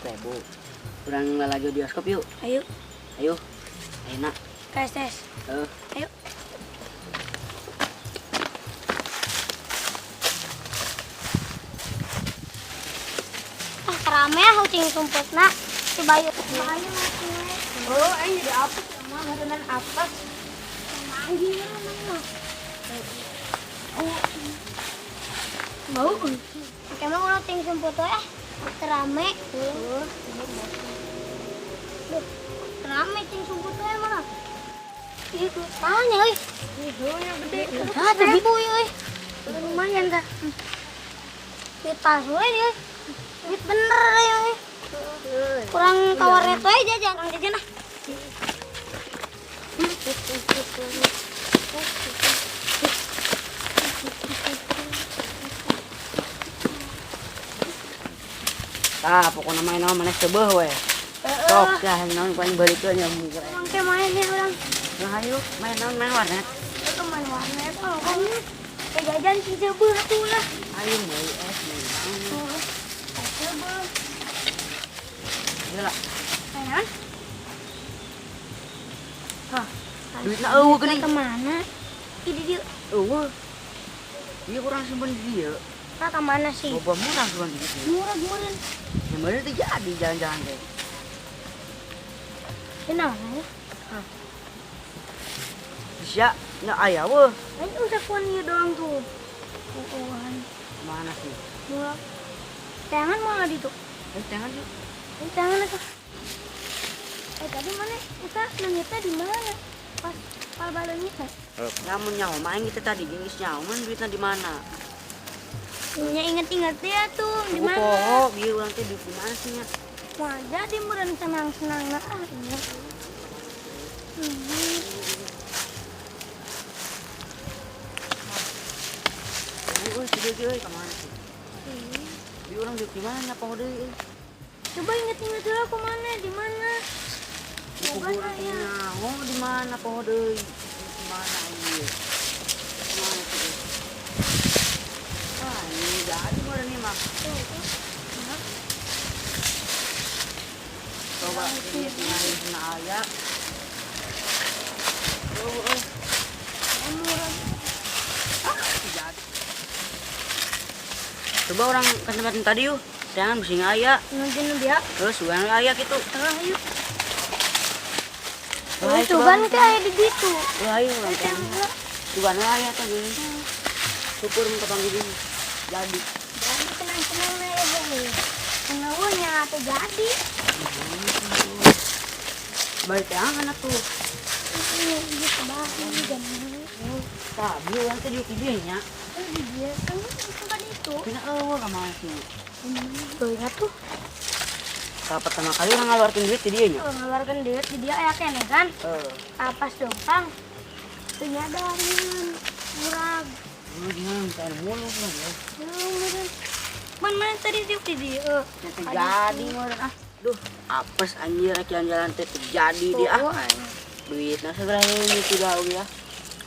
100 ribu. Urang lalajo bioskop yuk. Ayo. Ayo. Ayo, nak. Tes tes. Eh. Ayo. Ah, rame ah ucing sumputna. Si Bayu. Bayu masih. Oh, aing jadi apa sih emang ngaranna apa? Manggil mah. Bau. Emang urang ucing sumput we ah. Teu rame. Duh, rame cing sumput we mah. Ih, tanya euy. Ih, yang gede. Ah, 1.000 euy. Lumayan dah. Duit palsu we dia. Duit bener euy. Kurang ka warnet we jajan, urang jajan ah. Tah, pokoknya main naon maneh seubeuh we. Sok ya, naon paling balikeun ya mungkin. Urang teh main ya urang. Nah, ayo main naon, main warnet. Itu main warnet oh kan. Eh, jajan sing seubeuh atuh lah. Ayo meuli es, meuli naon. Oh, seubeuh. Ayo lah. Main. Hah, Duitna euweuh geuning. Kemana? Ih, di dieu. Euweuh. Ieu kurang simpen di dieu. Nah, kemana sih? Boba murah simpen di dieu. Murah murah. Yang bener teh jadi jalan-jalan teh. Kenapa ya? Bisa, nya aya weuh. Ayo usah kuan ieu doang tuh. Kuan. Mana sih? Murah. Tangan mana di tuh? Eh, tangan yuk. Eh, tangan itu. Eh, tadi mana? Kita nangitnya di mana? Pas pal balonnya kan? Namun nyawa main kita tadi geus nyawa man duitna di mana? Nya inget-inget dia tuh di Ku mana? poho bieu urang teh duit di mana sih nya? Wah, jadi meureun senang-senang nah ah iya. Euy, si deui euy ka mana sih? Bieu urang duit di mana poho deui euy. Coba inget-inget dulu aku mana, di mana? Di Boga kuburan teh saya. nyaho di mana poho deui? Di mana ieu? Di mana sih? Euy? Wah, ini jadi meureun ieu mah. Coba ini tinggalin na aya. Oh, euy. Ah, jadi. Coba urang ke tempat yang tadi yuk. Jangan bisa ngaya. Nanti dia. Terus sugan aya gitu. Ah, yuk. Wah, Oh, sugan kayak di situ. Wah, ayo urang teh. Sugan aya teh gini. Syukur mun kapanggih gini. Jadi. Jadi tenang-tenang lah ya, hei. Tenangnya atau jadi. Balik tangan atuh. Ini gitu bahas ini jangan. Tah, bieu urang teh diuk di dieu nya. Eh, di dia kan di tempat itu. Pina eueuh ka mana sih? Tuh ingat tuh. Tah, pertama kali urang ngaluarkeun duit di dieu nya. Oh, ngeluarkan duit di dia aya keneh kan? Heeh. Pas dongkang. Teu nyadarin. Murag. Oh, gimana bisa mulu kan ya? Murag. Man mana tadi diuk di dieu. Teh jadi meureun ah. Duh, apes anjir rek jalan-jalan teh teu jadi dia ah. Oh, aing. Duitna segera leungit tidak ya.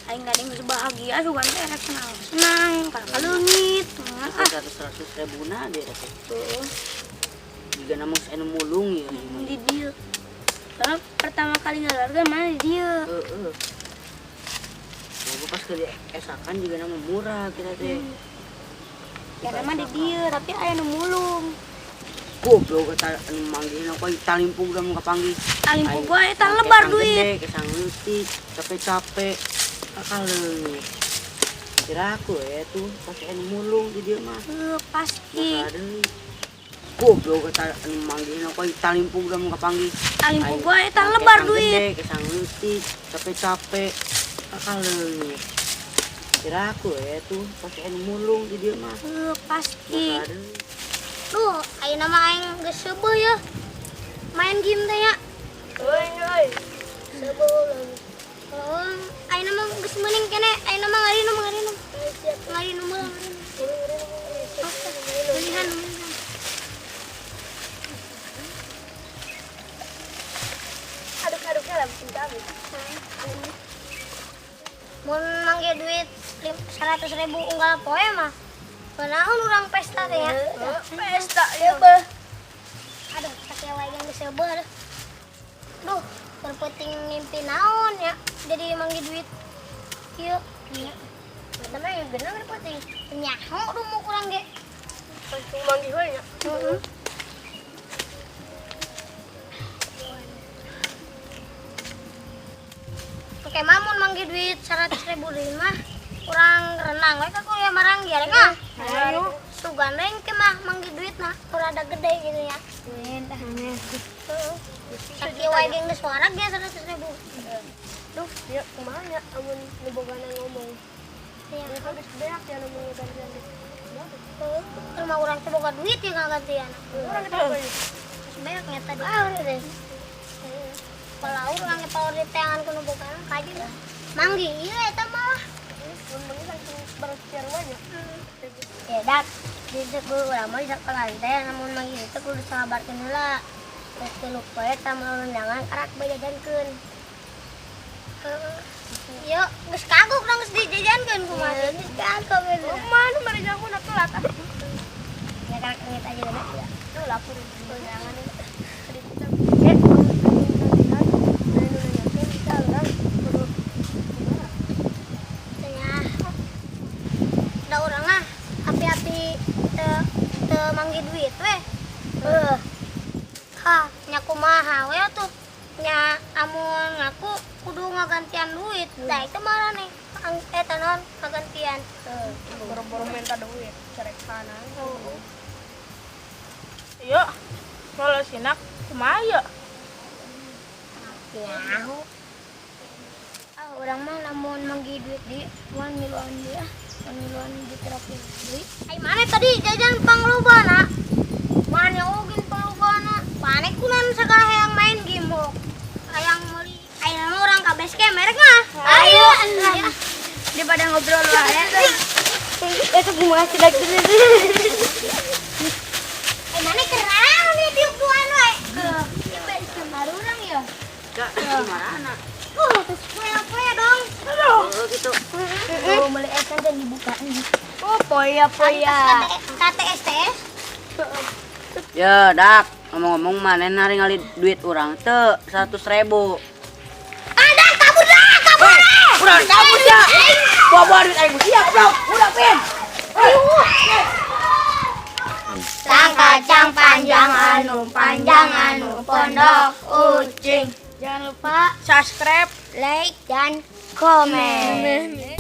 Aing gak ada yang bahagia sugan teh rek senang-senang, kalau leungit. Ah. Seratus ribuna deh teh. Tuh. Jika namun saya mulung ya. Di dia. Karena pertama kali ngeluarkan mana di dia. Heeh. Nah, pas ke esakan juga nama murah kita teh. Ya nama di dia, tapi aya nu mulung. Goblok eta anu manggihna kok talimpug da mun kapanggih. Talimpug wae eta lebar duit. Gede, kesang leutik, capek-capek. Akal leungit. Kira aku ya tuh pas anu mulung di dia mah. Heuh, pasti. Masalah deui. Goblok eta anu manggihna kok talimpug da mun kapanggih. Talimpug wae eta lebar duit. Gede, kesang leutik, capek-capek. Akal leungit. Kira aku ya tuh pas anu mulung di dia mah. Heuh, pasti. Masalah deui. Duh, ayeuna mah aing geus seubeuh ya. Main game teh nya. Euy, euy. Seubeuh lagi. Oh, ayeuna mah geus meuning kene, ayeuna mah ngarinum ngarinum. Ngarinum heula ngarinum. Pilihan pilihan. Aduk-aduknya lah bikin kami. Mun mangge duit 100.000 unggal poe mah. Kunaon urang pesta teh ya? Pesta ya, Bah. Aduh, Seubeuh deh. Duh, terpenting ngimpi naon ya. Jadi manggih duit. Kieu. Iya. Eta mah yang bener penting. Nyaho duh mau kurang ge. Langsung manggih we nya. Heeh. Oke, mamun manggih duit 100 ribu deui mah kurang renang we ka kuliah marang ge rek ah. Ayo. Sugan we engke mah manggih duit nah rada gede gitu ya. Amin. Heeh. Sakieu wae ge geus warag ge 100 ribu. Duh, ya kumaha nya amun nu bogana ngomong. Iya. Ya kan geus beak ya nu gantian teh. Heeh. Rumah urang teh boga duit ya ngagantian. Urang kita apa ini? Geus beak nya tadi. Ah, deh. Kalau urang ge power di teangan ku nu bogana kaji lah. Manggih ieu eta mah. Mun manggih langsung bersiar we nya. Ya dak, di guru urang mah di sekolah teh lamun manggih itu kudu sabarkeun heula. Geus 3 poe tamu undangan karak bae jajankeun. Heeh. Yo, geus kagok dong geus dijajankeun kumaha. Geus kagok geus. Mana mari jamu na telat ah. Ya karak inget aja deh ya. Duh, lapar undangan ini. Eh, amun gantian, nu nanyakeun bisa urang kudu kumaha? Nya. Da urang ah api-api teu teu manggih duit we. Heuh. Ha, nya kumaha we atuh. Nya amun ngaku kudu ngagantian duit. Da itu marah nih. Eta naon ngagantian. Heuh. Boro-boro minta duit, cerek sana. Yuk, kalau sinak kumaha yuk? Nyaho. Ah, urang mah lamun manggih duit di moal miluan deui ah. Moal miluan di terapi deui. Ai mana tadi jajan panglobana? Mana ogin panglobana? Pane kunan sagala hayang main game oh. Hayang meuli. Ayeuna mah urang ka base camp merek mah. Ayo. Ayo. Daripada ngobrol wae. Itu kumaha sih dak. Ai mana kerang nih tiup duaan we. Ieu base camp baru urang ya. Kak, gimana? Terus poe-poe dong. Oh, gitu. Oh, beli es kan dibuka. Oh, poya poya. KTSTS. Ya, dak, ngomong-ngomong mana nari ngali duit urang teu 100 ribu. Ada kabur dah, kabur. Urang kabur ya. Bawa duit aing siap, bro. Udah, Pin. Kacang panjang anu panjang anu pondok ucing. Jangan lupa Subscribe. Like dan komen.